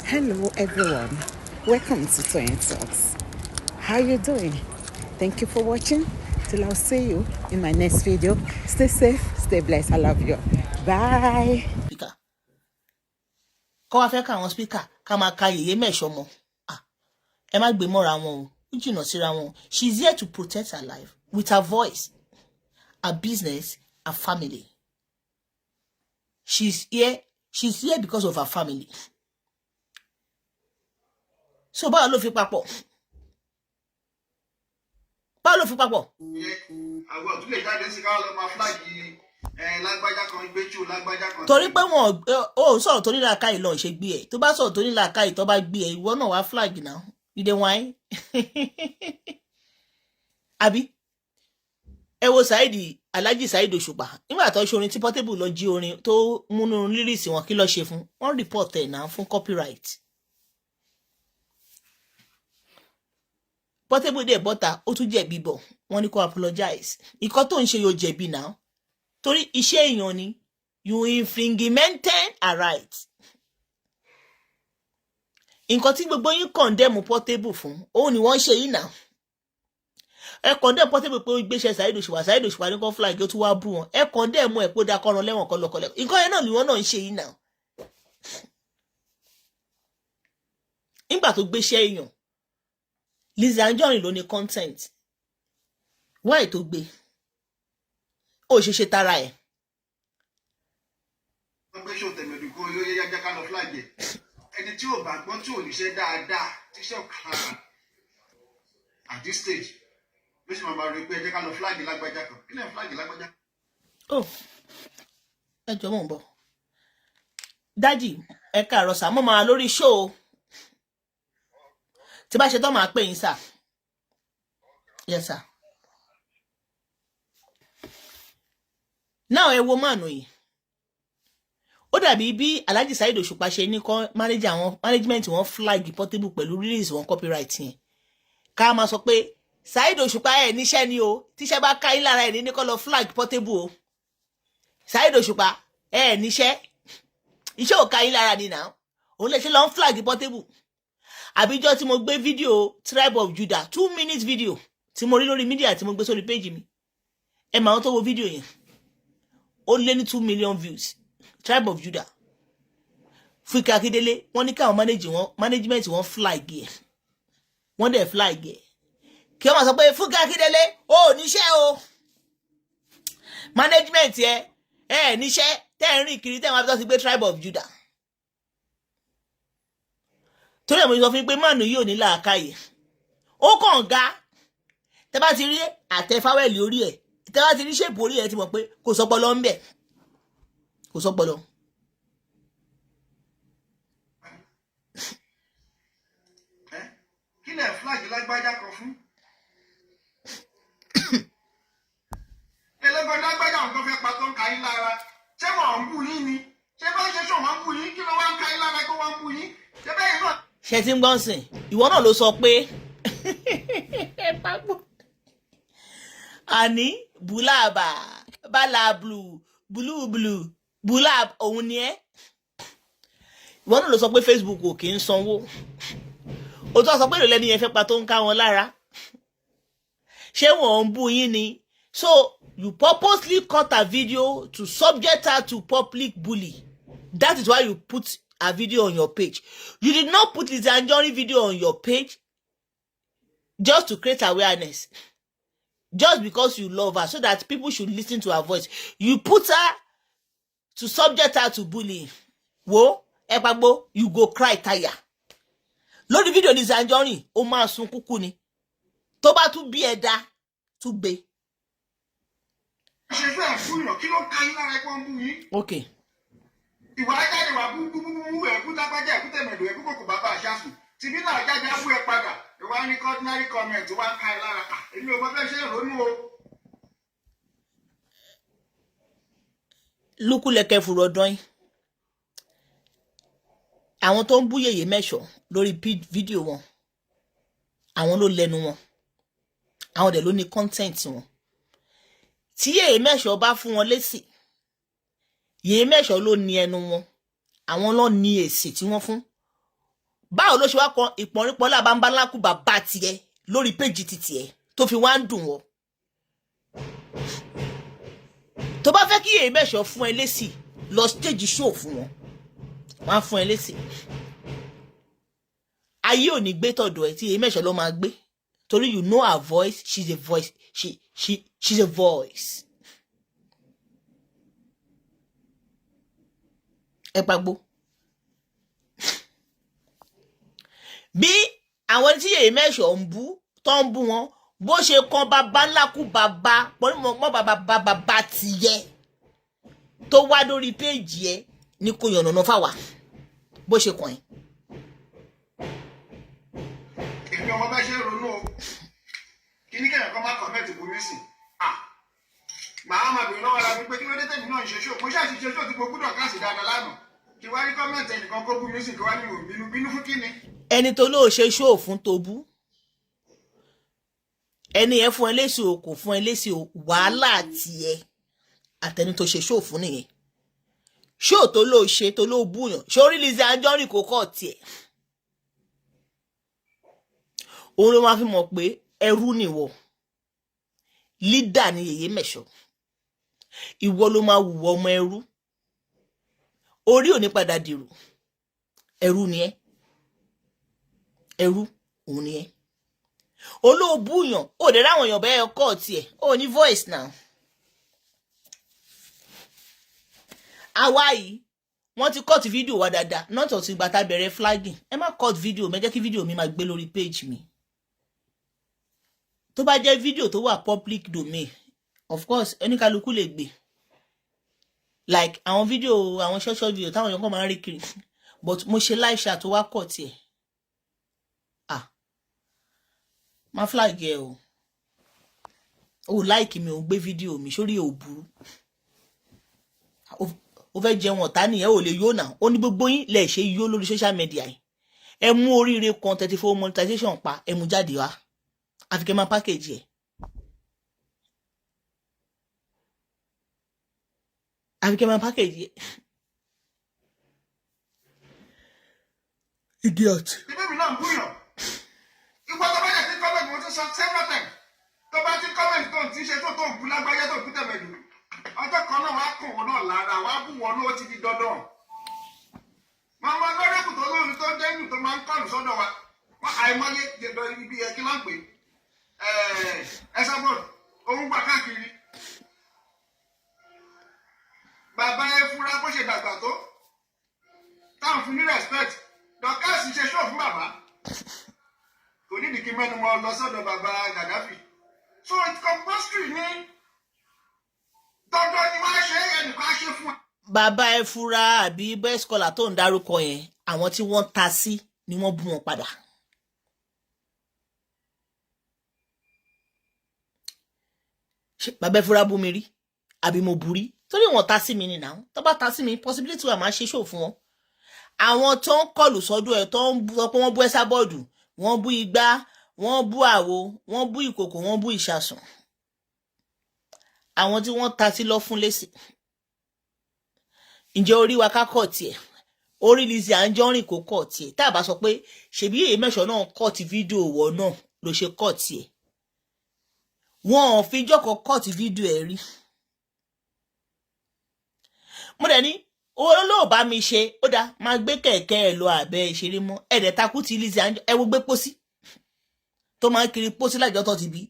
Hello everyone, welcome to Toyeen Talks. How you doing? Thank you for watching. Till I'll see you in my next video. Stay safe, stay blessed. I love you. Bye. Speaker kọ́ wá fẹ́ káwọn speaker ká máa ka yèyé mẹ́ṣọ́ mọ́. Ah, ẹ má gbé mọ́ra wọn o, ó jìnnà síra wọn. She is here to protect her life with her voice, her business, her family. She's here because of her family. So báwo ló fi papọ̀? Báwo ló fi papọ̀? Àwọn ọ̀tún lè jáde sí ká lọ máa flag ẹ lágbájá kan gbé jù lágbájá kan. Torí pé wọn ò sọ̀rọ̀ tó ní làákàyè lọ ṣe gbé ẹ̀. Tó bá sọ̀rọ̀ tó ní làákàyè, tó bá gbé ẹ̀, ìwọ náà wá flag náà. You dey whine, àbí? Ẹ wo Saheed, Alhaji Saheed Òṣùpá, nígbà tó ṣe orin tí Portable lọ jí orin tó múnú lyrics wọn, kí ló ṣe fún wọn? Report ẹ̀ náà fún copyright. Portable dẹ̀ bọ́ta, ó tún jẹ̀bi bọ̀, wọ́n ní kó apologize. Ìkọ́ tó ń ṣe yóò jẹ̀bi náà, torí iṣẹ́ èèyàn ni. You infringemented a right. Nǹkan tí gbogbo yín condemn Portable fún, òun ni wọ́n ṣe yìí náà. Ẹ condemn Portable pé ó gbéṣẹ́ Saheed Òṣùpá, Saheed Òṣùpá ní kó flag, ó tún wá bú wọn. Ẹ condemn ẹ pé ó dá kọ́ran lẹ́wọ̀n kọ́ lọ́kọ́lẹ́. Nǹkan yẹn náà ni wọ́n náà ń ṣe yìí náà. Nígbà tó gbéṣẹ́ èèyàn, Lizzy Anjorin ló ní content. Why tó gbé ó ṣe ṣe tara ẹ̀? Wọ́n gbé ṣòwò tẹ̀mẹ̀dù kó yóò yá jẹ́ ká lọ flag ẹ̀. Ẹni tí ò bá gbọ́n, tí ò níṣẹ́ dáadáa, tíṣẹ́ ò kára at this stage, ló sì máa bá rí pé ẹ jẹ́ ká lọ flag lágbájá kan. Kí lẹ́yìn flag lágbájá? Oh, ẹ jọ, mò ń bọ̀. Daddy, ẹ káàárọ̀ sà. Mo máa lórí show tí bá ṣe tán, máa pè yín sà. Yes sir. Now, ẹ wo máàlù yìí, ó dàbí bí Alhaji Saheed Òṣùpá ṣe ní kọ́ manager àwọn management wọn flag Portable pẹ̀lú release wọn copyright yẹn, ká máa sọ pé Saheed Òṣùpá ẹ̀ níṣẹ́ ni o. Tíṣẹ́ bá ká yín lára ẹ̀ ní kọ́ lọ flag Portable o. Saheed Òṣùpá ẹ̀ níṣẹ́, iṣẹ́ ò ká yín lára ni náà, òun lè ṣe lọ ń flag Portable. Àbíjọ́ tí mo gbé fídíò Tribe of Judah, 2 minutes video tí mo rí lórí media, tí mo gbé sórí péjì mi, ẹ mà wọn tó wo fídíò yẹn, ó lé ní 2 million views. Tribe of Judah, Fúnkẹ́ Akíndélé, wọ́n ní káwọn manage wọn, management wọn flag ẹ̀, wọ́n dẹ̀ flag ẹ̀. Kí wọ́n máa sọ pé Fúnkẹ́ Akíndélé ó níṣẹ́ o, management ẹ ẹ níṣẹ́ tẹ́ ẹ̀ ń rìn kiri, tẹ́ ẹ̀ máa fi tọ́ sí pé Tribe of Judah. Torí ẹ̀ mo sọ fún yín pé máàlù yìí ò ní làákàyè, ó kàn ga. Tẹ́ bá ti rí àtẹ fáwẹ́lì orí ẹ̀, tẹ́ bá ti rí shape orí ẹ̀, ti mọ̀ pé kò sọpọlọ ń bẹ̀, kò sọpọlọ. Ẹ kí lẹ̀ flag lágbájá kan fún? Ẹlẹ́gbọ́n lágbájá nǹkan fẹ́ pa tó ń ka yín lára. Ṣé wọ́n ń bú yín ni? Ṣé bá ń ṣe ṣọ̀ wọ́n ń bú yín? Kí ló wá ń ka yín lára kó wọ́n ń bú yín? Ṣé bẹ́ẹ̀ náà? Ṣe ti ń gbọ́n sìn? Ìwọ náà ló sọ pé ẹ pàgbọ́ àní bùlàbà bàlà blue blue blue bùlà òun ni ẹ. Ìwọ náà ló sọ pé Facebook ò kì í sanwó. O tó sọ pé ìrọ̀lẹ́ ni yẹn fẹ́ pa tó ń ká wọn lára. Ṣé wọ́n ń bú yín ni? So you purposely cut her video to subject her to public bully. That is why you put her video on your page. You did not put Lizzy Anjorin video on your page just to create awareness, just because you love her, so that people should listen to her voice. You put her to subject her to bullying. Wo ẹ pagbo, you go cry tire lórí fídíò Lizzy Anjorin. Ó máa sun kúkú ni tó bá tún bí ẹ̀dá tún gbé. Ṣe fẹ́ bú yàn, kí ló ń ka yín lára kó ń bú yín? Ok. Ìwà ajáde wà bú bú bú bú, ẹ̀kú lágbájá, ẹ̀kú tẹ̀mẹ̀dù, ẹ̀kú kòkò bàbá àṣàsùn tìbí náà jáde á bú ẹ padà. Ìwà ní ordinary comment wá ń ka ẹ lára. Èmi ò mọ bẹ́ẹ̀ ṣe ń ronú o. Lúkúlẹ̀kẹ̀ fùrọ̀ dán yín. Àwọn tó ń bú yèyé mẹ́ṣọ̀ lórí fídíò wọn, àwọn ló lẹ́nu wọn, àwọn dẹ̀ ló ní content wọn. Tí yèyé mẹ́ṣọ̀ bá fún wọn lésì, yèyé mẹ́ṣọ̀ ló ní ẹnu wọn, àwọn ló ní èsì tí wọ́n fún. Báwo ló ṣe wá kan ìpọ̀nrípọ̀lá bambaláku bàbá tiẹ̀ lórí péjì titi ẹ̀ tó fi wá ń dùn wọ́? Tó bá fẹ́ kí Yèyé Mẹ́ṣọ̀ fún ẹ lésì, lọ stage show fún wọn, wọ́n á fún ẹ lésì. Ayé ò ní gbé tọ̀dọ̀ ẹ tí Yèyé Mẹ́ṣọ̀ ló máa gbé, torí you know her voice. She's a voice, she's a voice. Ẹ pàgbó bí àwọn tí Yèyé Mẹ́ṣọ̀ ń bú tó ń bú wọn, bó ṣe kan bàbá ńlá kú bàbá pọ́nmọ́ bàbá bàbá tìyẹ tó wá lórí péèjì ẹ ní kò yànnàná fáwa bó ṣe kàn ẹ́. Èmi ọmọ bá ṣe ń ronú o, kí ní kẹ̀yìn kan má comment bú mi sìn. Màá máa bèrè lọ́wọ́ ara mi pé kí ló dé tèmi náà ń ṣe ṣó. Mo ṣáà ti ṣe ṣó tí mo gbúdọ̀ káàsì dáadáa lánàá, kí wá rí comment ẹnìkan kó bú mi sìn, kí wá ní òun bínú. Bínú fún kí ni? Ẹni tó lóò ṣe ṣóò fún tó bú ẹni yẹn, fún ẹ lésì o, kò fún ẹ lésì o, wàhálà tiẹ̀ àtẹni tó ṣe ṣóò fún nìyẹn. Ṣóò tó lóò ṣe tó lóò búyàn, ṣé orí Lizzy Anjorin kò kọ́ tiẹ̀, òun ló máa fi mọ̀ pé ẹrú nìwọ, lídà ni Yèyé Mẹ́ṣọ̀. Ìwọ ló máa wùwọ ọmọ ẹrú, orí ò ní padà dìrò. Ẹrú ni ẹ, ẹrú òun ni ẹ. Olóòbúyàn ò dẹ̀ ráwọn èèyàn bẹ́ẹ̀ kọ́ tiẹ̀, ò ní voice now. Àwa yìí, wọ́n ti cut fídíò wa dáadáa, not until ìgbà tá a bẹ̀rẹ̀ flagging. Ẹ má cut fídíò mi, ẹ jẹ́ kí fídíò mi máa gbé lórí page mi. Tó bá jẹ́ fídíò tó wà public domain, of course oníkálukú lè gbé, like àwọn fídíò, àwọn short short video táwọn èèyàn kàn máa ń rí kiri. But mo ṣe live chat tó wá kọ̀ tiẹ̀, ah, má flag ẹ o. Ò like mi, ò gbé fídíò mi sórí, ò burú. Ó fẹ́ jẹun ọ̀tá nìyẹn, ò lè yó náà. Ó ní gbogbo yín lè ṣe yó lórí social media yìí. Ẹ mú oríire kan 34 monetization pa, ẹ mú jáde wá, àfi kẹ́ máa package ẹ̀, àfi kẹ́ máa package ẹ̀. Idiot. Ibẹ̀ mi náà ń búyàn. Ìwọ tó bá jẹ́ ti comment, mo ti sọ several times. Tó bá ti comment tó ń ti ṣe tó ń bú lágbájá, tó ń bú tẹ̀mẹ̀dù. Ọjọ́ kan náà wàá kàn wọ́n náà lára, wàá bú wọn náà, ó ti di dandan. Màmá lọ́rẹ́kù tó lóyún tó dẹ́nu tó máa ń kọlù sọ́dọ̀ wa. Wọ́n àìmọye jẹ̀dọ̀ ibi ẹ̀ kí ló ń pè é. Ẹ sábọ̀, òun gbà káàkiri. Bàbá ẹ fura bó ṣe dàgbà tó. Táwọn fún ní respect. Dorcas ṣe ṣó fún bàbá. Kò nídìí kí mẹ́nu mọ́ lọ sọ́dọ̀ bàbá Gaddafi. So it's compulsory ní dandan ni wọ́n á ṣe, ẹnìkan á ṣe fún ẹ. Bàbá ẹ fura àbí best scholar tó ń dárúkọ yẹn, àwọn tí wọ́n ta sí ni wọ́n bú wọn padà. Ṣé bàbá ẹ fura bú mi rí àbí mo bú rí? Torí wọ́n ta sí mi ni náà. Tó bá ta sí mi, possibility wà máa ṣe ṣòó fún wọn. Àwọn tó ń kọlù sọ́dọ̀ ẹ̀, tó ń sọ pé wọ́n bú Ẹsábọ́ọ̀dù, wọ́n bú igbá, wọ́n bú àwo, wọ́n bú ìkòkò, wọ́n bú ìṣasùn, àwọn tí wọ́n ta sí lọ fún lésì. Ǹjẹ́ orí wa ká kọ̀ tiẹ̀? Orí Lizzy Anjorin kò kọ̀ tiẹ̀. Tá a bá sọ pé ṣèbí Yèyé Mẹ́ṣọ̀ náà kọ̀ ti fídíò wọ̀ náà ló ṣe kọ̀ tiẹ̀, wọn ò fi jọ́kọ̀ kọ̀ ti fídíò ẹ̀ rí. Mo dẹ̀ ní owó ló bá mi ṣe, ó dáa, máa gbé kẹ̀kẹ́ ẹ̀ lọ àbẹ́ ìṣeré mọ́ ẹ̀dẹ̀ takú ti Lizzy Anjorin. Ẹ wo gbé pósí tó máa ń kiri pósí láìjọ́ tó ti bí.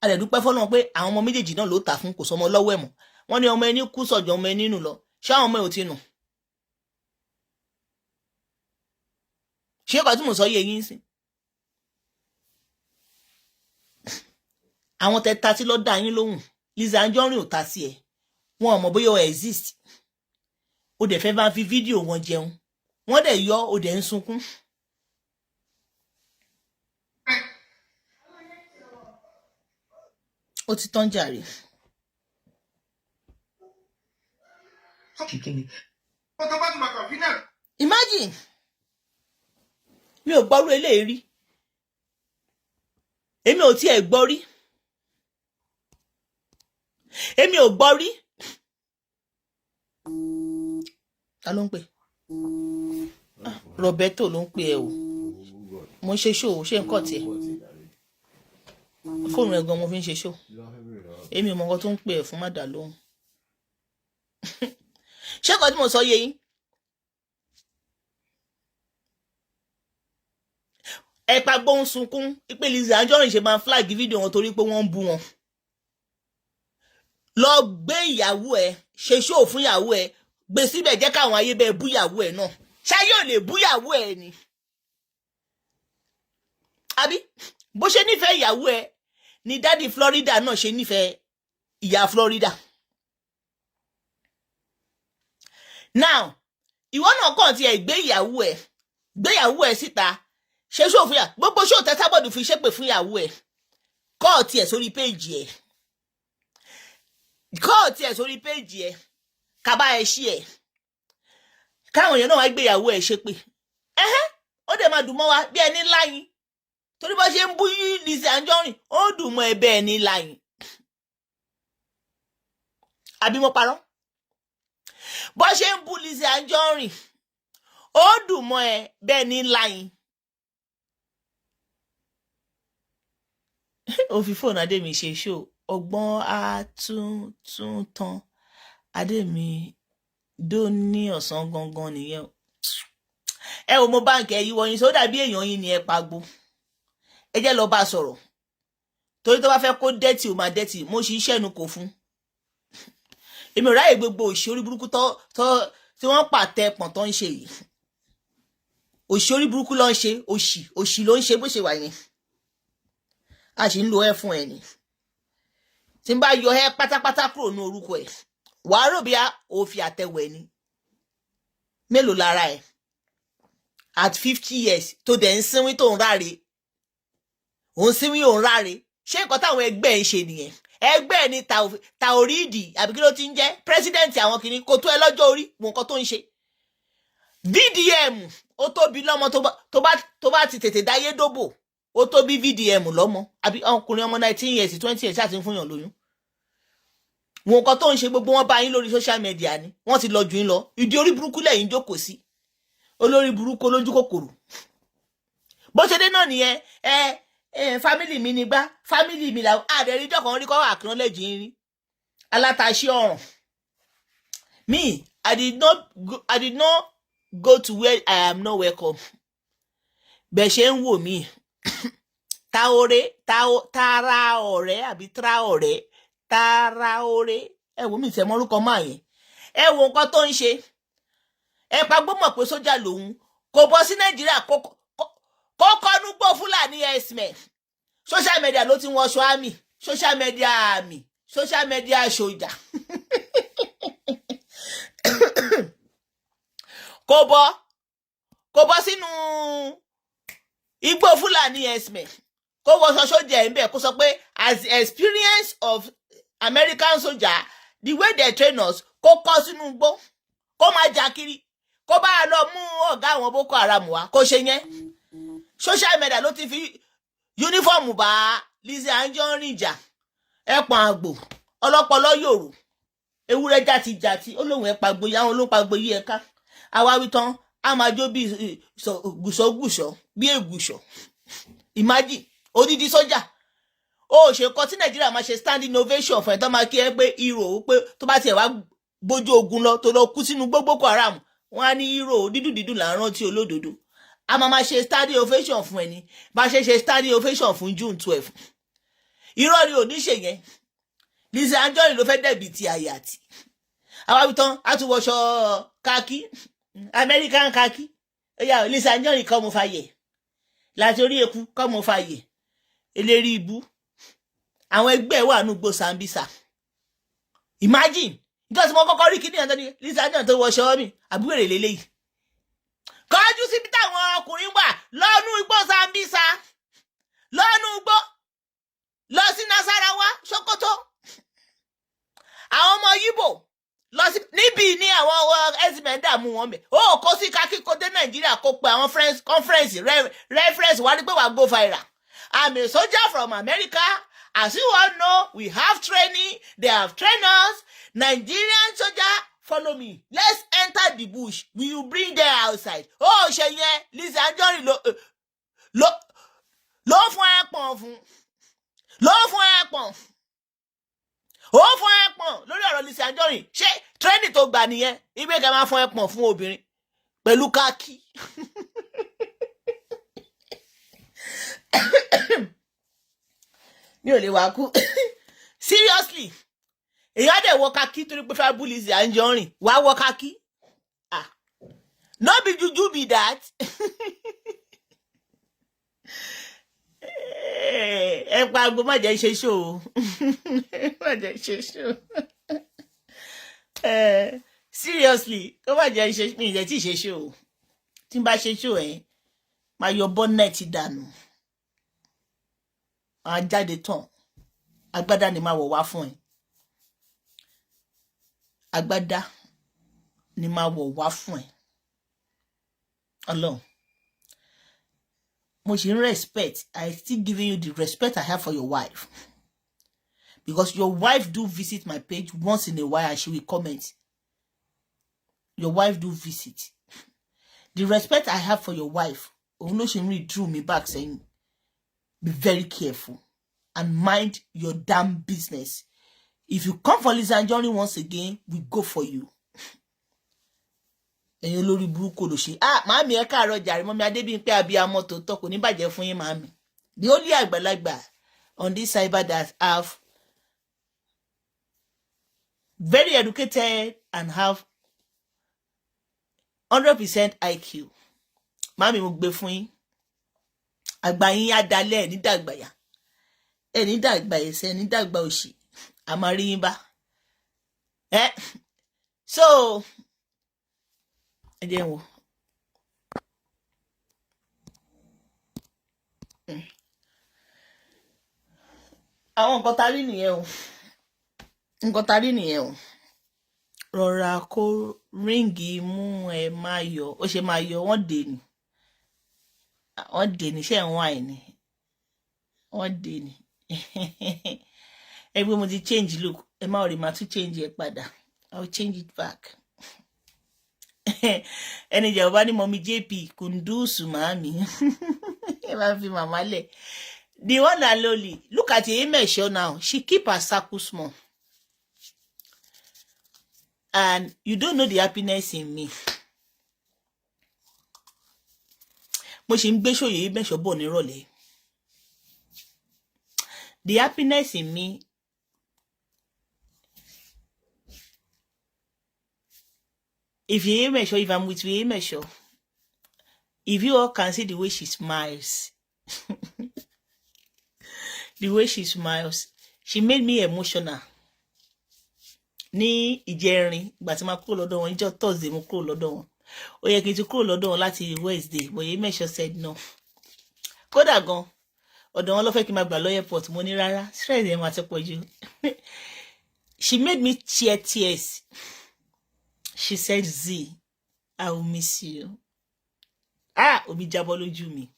A dẹ̀ dúpẹ́ fọ́lọ́run pé àwọn ọmọ méjèèjì náà ló tà fún, kò sọmọ lọ́wọ́ ẹ̀ mọ́. Wọ́n ní ọmọ ẹni kú sọ̀jọ̀ ọmọ ẹni nù lọ. Ṣé àwọn ọmọ ẹ̀ ò ti nù? Ṣé ọkọ̀ tí mo sọ yé yín sí? Àwọn tẹ ta sí lọ́dà yín lóhùn. Lizzy Anjorin ò ta sí ẹ, wọn ò mọ̀ bóyá o exist. O dẹ̀ fẹ́ máa fi fídíò wọn jẹun, wọ́n dẹ̀ yọ, o dẹ̀ ń sunkún. Ó ti tán jàre. Imagine, mi ò gbọ́rú eléyìí rí, èmi ò tiẹ̀ gbọ́ rí, èmi ò gbọ́ rí. Ta ló ń pè? Roberto ló ń pè ẹ o. Mo ń ṣe show, ṣé nǹkan tiẹ̀ fóònù ẹ̀ gan mo fi ń ṣe show. Èmi ò mọ nǹkan tó ń pè ẹ́ fún, má dà lóhùn. Ṣé nǹkan tí mo sọ yé yín? Ẹ pa gbóhùn sunkún pé Lizzy Anjorin ṣe máa ń flag fídíò wọn torí pé wọ́n ń bú wọn. Lọ gbé ìyàwó ẹ, ṣe ṣóò fún ìyàwó ẹ, gbé síbẹ̀, jẹ́ káwọn ayé bẹ́ẹ̀ bú ìyàwó ẹ náà. Ṣáyé ò lè bú ìyàwó ẹ ni? Àbí bó ṣe nífẹ̀ẹ́ ìyàwó ẹ ni daddy Florida náà ṣe nífẹ̀ẹ́ ìyá Florida. Now ìwọ náà kàn tiẹ̀ gbé ìyàwó ẹ, gbé ìyàwó ẹ síta, ṣe ṣóò fún yà, gbogbo ṣóò tẹ sábọ̀dù fi ṣépè fún ìyàwó ẹ, kọ́ọ̀tì ẹ̀ sórí péèjì ẹ̀, kọ́ọ̀tì ẹ̀ sórí péèjì ẹ̀, kaba ẹ̀ ṣí ẹ̀, káwọn èèyàn náà wá gbé ìyàwó ẹ̀ ṣépè. Ẹ̀hẹ́, ó dẹ̀ máa dùn mọ́ wa bí ẹni láyìn, torí bó ṣe ń bú Lizzy Anjorin, ó dùn mọ́ ẹ bẹ́ẹ̀ ní láyìn. Àbí mo parọ́? Bó ṣe ń bú Lizzy Anjorin, ó dùn mọ́ ẹ bẹ́ẹ̀ ní láyìn. Ó fi fóònù Adémi ṣe ṣó ọgbọ́n àtúntúntàn Adémi dó ní ọ̀sán gangan nìyẹn. Ẹ wò, mo báǹkì ẹ yíwọ yín sọ, ó dàbí èèyàn yín ni ẹ pagbo. Ẹ jẹ́ lọ bá a sọ̀rọ̀, torí tó bá fẹ́ kó dẹ́tì, ò máa dẹ́tì. Mo sì ń ṣẹ́nu kò fún. Èmi ò ráyè gbogbo òṣì orí burúkú tó tí wọ́n pàtẹ pọ̀n tó ń ṣe yìí. Òṣì orí burúkú ló ń ṣe, òṣì òṣì ló ń ṣe bó ṣe wà yẹn. A sì ń lo ẹ fún ẹ ni. Tí n bá yọ ẹ pátápátá kúrò ní orúkọ ẹ, wàá rò bí o fi àtẹwẹ ni. Mélòó lára ẹ at 50 years tó dẹ̀ ń sínwín, tó ń ráre, òun sínwín, òun ráre? Ṣé nǹkan táwọn ẹgbẹ́ ẹ̀ ń ṣe nìyẹn? Ẹgbẹ́ ẹ̀ ní Taoridi àbí kí ló ti ń jẹ́ president àwọn kìíní, kò tó ẹ lọ́jọ́ orí. Wo nǹkan tó ń ṣe. VDM ó tóbi lọ́mọ, tó bá ti tètè dáyé dóbò, ó tó bí VDM lọ́mọ, àbí ọkùnrin ọmọ 19 years, 20 years àti fún yàn lóyún. Wọn nǹkan tó ń ṣe, gbogbo wọn bá yín lórí social media ni wọ́n ti lọ jù yín lọ. Ìdí orí burúkú lẹ́yìn jókòó sí, olórí burúkú, olójú kòkòrò. Bó ṣe dé náà nìyẹn. Ẹ ẹ family mi ni gbá, family mi làwọn àdẹ̀ríjọ́ kan rí kọ́ acknowledge yín rí. Alátaṣí ọ̀ràn me, I did not go to where I am not welcome. Bẹ́ẹ̀ ṣe ń wò mí, taore tara ọ̀rẹ́ àbí tra ọ̀rẹ́ tara ọ̀rẹ́, ẹ wò mí tẹ̀ mọ́rúkọ máa yẹn. Ẹ wo nǹkan tó ń ṣe. Ẹ pa gbọ́mọ̀ pé sójà lòun, kò bọ́ sí Nàìjíríà, kó kọ́nú gbọ́ Fúlàní herdsmen. Social media ló ti ń wọṣọ army, social media army, social media sójà. Kò bọ́ sínú igbó Fúlàní herdsmen, kó wọṣọ sójà ẹ̀ ń bẹ̀, kó sọ pé as the experience of American soldier, the way they train us, kó kọ́ sínú igbó, kó máa jà kiri, kó bá a lọ mú ọ̀gá àwọn Boko Haram wá, kó ṣe yẹn. Social media ló ti fi uniform bá Lizzy Anjorin jà. Ẹpọ̀n àgbò ọlọ́pọlọ yòrò, ewúrẹ́ jàtijàti, ó lóun ẹ̀ pàgbó yá wọn ló pàgbó yí ẹ ká. Àwa wí tán, a máa jó bí gùsọ̀gùsọ̀ bí ègùsọ̀. Imagine odidi sójà ó ṣe kọ tí Nàìjíríà máa ṣe standing ovation fún ẹ, tó máa kí ẹ pé hero, pé tó bá tiẹ̀ wá bójú ogun lọ, tó lọ kú sínú gbogbo Boko Haram, wọn á ní hero. Dídùn dídùn là ń rántí olódodo. A máa máa ṣe standing ovation fún ẹni bá ṣe ṣe standing ovation fún June 12. Irọ́ ni, ò ní ṣe yẹn. Lizzy Anjorin ló fẹ́ dẹ̀bi ti àyàtì. Àwa wí tán, a tún wọṣọ khaki, American khaki. Ó yá, Lizzy Anjorin kọ́ mo fa yẹ láti orí eku kọ́ mo fa yẹ eléri ibú. Àwọn ẹgbẹ́ wà nùgbò Sambisa. Imagine, nígbà tí mo kọ́kọ́ rí kíní àtọ́ni Lizzy Anjorin tó wọṣọ mi, àbúrò lélẹ́yìí kọjú síbi táwọn ọkùnrin wà lọ́nú igbó Sambisa, lọ́nú igbó lọ sí Nasarawa, Sokoto, àwọn ọmọ Yíbò lọ sí níbí ní àwọn herdsmen dààmú wọn bẹ̀. Ó kó sí kakíkó dé Nàìjíríà, kó pe àwọn conference reference wá ní pé wàá go viral. I'm a soldier from America. As you all know, we have training, they have trainers. Nigerian soldier, follow me, let's enter the bush, we will bring them outside. Ó ṣe yẹn. Lizzy Anjorin ló Ló ló fún ẹ pọ̀n fún, ló fún ẹ pọ̀n, ó fún ẹ pọ̀n lórí ọ̀rọ̀ Lizzy Anjorin. Ṣé training tó gbà nìyẹn, ibẹ̀ kẹ́ máa fún ẹ pọ̀n fún obìnrin pẹ̀lú káàkì? Mi ò lè wá kú, seriously. Èyí á dẹ̀ wọ kakí torí pé fẹ́ bú Lizzy Anjorin, wàá wọ kakí. Ah, no be juju be that. Ẹ pa agbo, má jẹ́ ṣe ṣó o, má jẹ́ ṣe ṣó. Seriously, kó má jẹ́ ṣe mi ìjẹ́ tí ì ṣe ṣó o. Tí n bá ṣe ṣó ẹ, máa yọ bọ́nẹ̀tì dànù, máa jáde tán, agbádá ni máa wọ̀ wá fún ẹ, agbádá ni máa wọ̀ wá fún ẹ. Ọlọ́run, mo ṣì ń respect. I still giving you the respect I have for your wife, because your wife do visit my page once in a while and she will comment. Your wife do visit. The respect I have for your wife, òun ló ṣe ń read through me back saying be very careful and mind your damn business. If you come for Lizzy Anjorin once again, we go for you. Ẹ̀yin olórí burúkú ló ṣe. Ah, màámi, ẹ káàárọ̀ jàre. Mọ́mi Adébíyìnpé, abiyamọ tòótọ́, kò ní bàjẹ́ fún yín, màámi. The only àgbàlagbà on this cyber that have very educated and have 100% IQ. Màámi, mo gbé fún yín. Àgbà yín á dalẹ̀, ẹ̀ ní dàgbàyà, ẹ̀ ní dàgbà ẹ̀sẹ̀, ẹ̀ ní dàgbà òṣì, a máa rí yín bá ẹ. So ẹ jẹ́ n wò àwọn nǹkan tá a rí nìyẹn o, nǹkan tá a rí nìyẹn o. Rọra kó ring mú ẹ, máa yọ, ó ṣe máa yọ. Wọ́n dè ní, wọ́n dè ní, ṣé ń wá ẹ̀ ní, wọ́n dè ní. Ẹgbẹ́ mo ti change look, ẹ má rí, màá tún change ẹ padà. I will change it back. Ẹni ìjàmbá ní mummy JP kùndùsù, màámi, ẹ máa fi màmá lẹ̀. The one and only, look at Yemesho now. She keep her circle small and you don't know the happiness in me. Mo ṣì ń gbé ṣòye Yemesho bọ̀ nírọ̀lẹ́. The happiness in me, if Yemesho, if I'm with Yemesho, if you all can see the way she smiles, the way she smiles, she made me emotional. Ní ìjẹrin, ìgbà tí ma kúrò lọ́dọ̀ wọn, níjọ́ Thursday mo kúrò lọ́dọ̀ wọn. Ó yẹ kí n ti kúrò lọ́dọ̀ wọn láti Wednesday, but Yemesho said no. Kódà gan, ọ̀dọ̀ wọn ló fẹ́ kí n máa gbà lọ airport, mo ní rárá, stress yẹn máa ti pọ̀ jù. She made me tear tears. She said, "Z, I will miss you." Ah, omi jábọ́ lójú mi.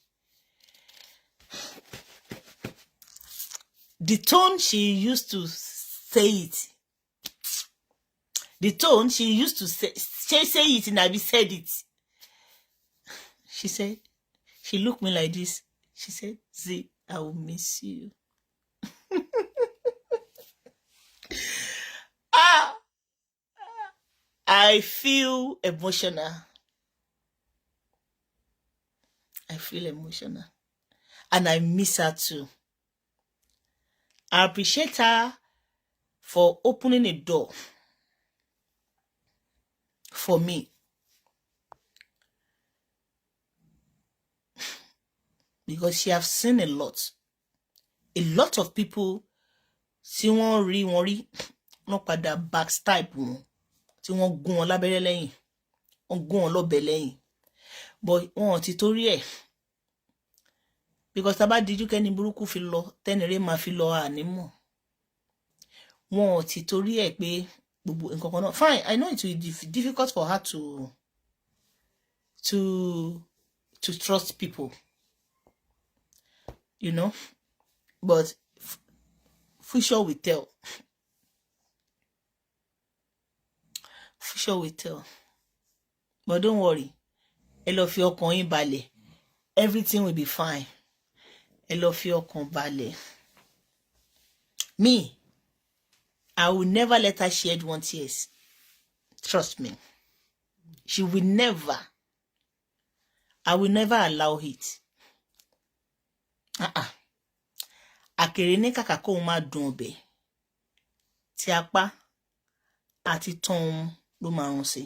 The tone she used to say it, the tone she used to say it and I said it. She said, she looked me like this. She said, "Z, I will miss you." Ah, I feel emotional. I feel emotional. And I miss her too. I appreciate her for opening a door for me. Because she have seen a lot. A lot of people tí wọ́n rí wọn rí, wọ́n padà backstab wọn, tí wọ́n gún wọn lábẹ́rẹ́ lẹ́yìn, wọ́n gún wọn lọ́bẹ lẹ́yìn, but wọn ò ti torí ẹ̀, because tá a bá dijú kẹ́ni burúkú fi lọ, tẹ́niré máa fi lọ, ànímọ̀ wọn ò ti torí ẹ̀ pé gbogbo nǹkan kan náà. Fine, I know it will be difficult for her to trust people, but future will tell. Future will tell. But don't worry, ẹ lọ fi ọkàn yín balẹ̀. Everything will be fine. Ẹ lọ fi ọkàn balẹ̀. Me, I will never let her shed one tears. Trust me, she will never. I will never allow it. Uh-uh. Àkèré ní kàkà kóun máa dùn ọbẹ̀ tí apá àti tán òun ló máa rún sí.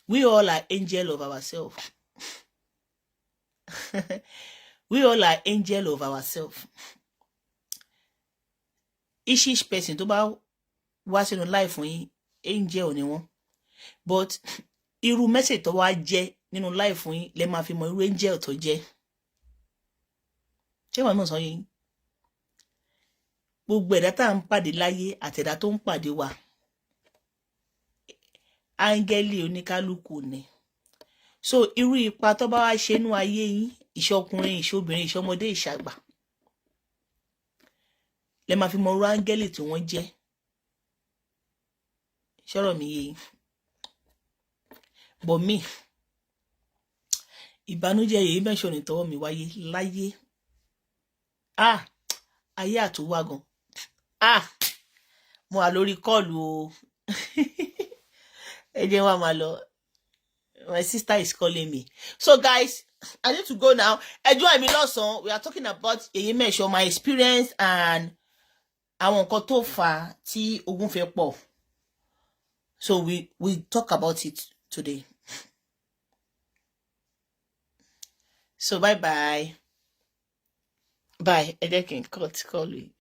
We all are angel of ourselves. We all are angel of ourselves. Each person tó bá wá sínú life fún yín, angel ni wọ́n, but irú message tó wá jẹ́ nínú life fún yín lẹ máa fi mọ irú angel tó jẹ́. Ṣé wàá náà sọ yín? Gbogbo ẹ̀dá tá à ń pàdé láyé àtẹ̀dá tó ń pàdé wa, áńgẹ́lì oníkálukú ni. So irú ipa tó bá wá ṣe nú ayé yín, ìṣọkùnrin, ìṣobìnrin, ìṣọmọdé, ìṣàgbà, lẹ máa fi mọ irú áńgẹ́lì tí wọ́n jẹ́. Ṣọ́rọ̀ mi yé yín? But me, ìbànújẹ́ yìí mẹ́sàn ní tọwọ́ mi wáyé láyé. Ah, ayé àtúwá gan. Ah, mo wà lórí call o. Ẹ jẹ́ wá máa lọ. My sister is calling me. So guys, I need to go now. Ẹ join mi lọ́sàn-án. We are talking about Yèyé Mẹ́sọ̀, my experience and àwọn nǹkan tó fà á tí ogun fẹ́ pọ̀. So we talk about it today. So bye bye bye. Ẹ jẹ́ kí n cut call yìí.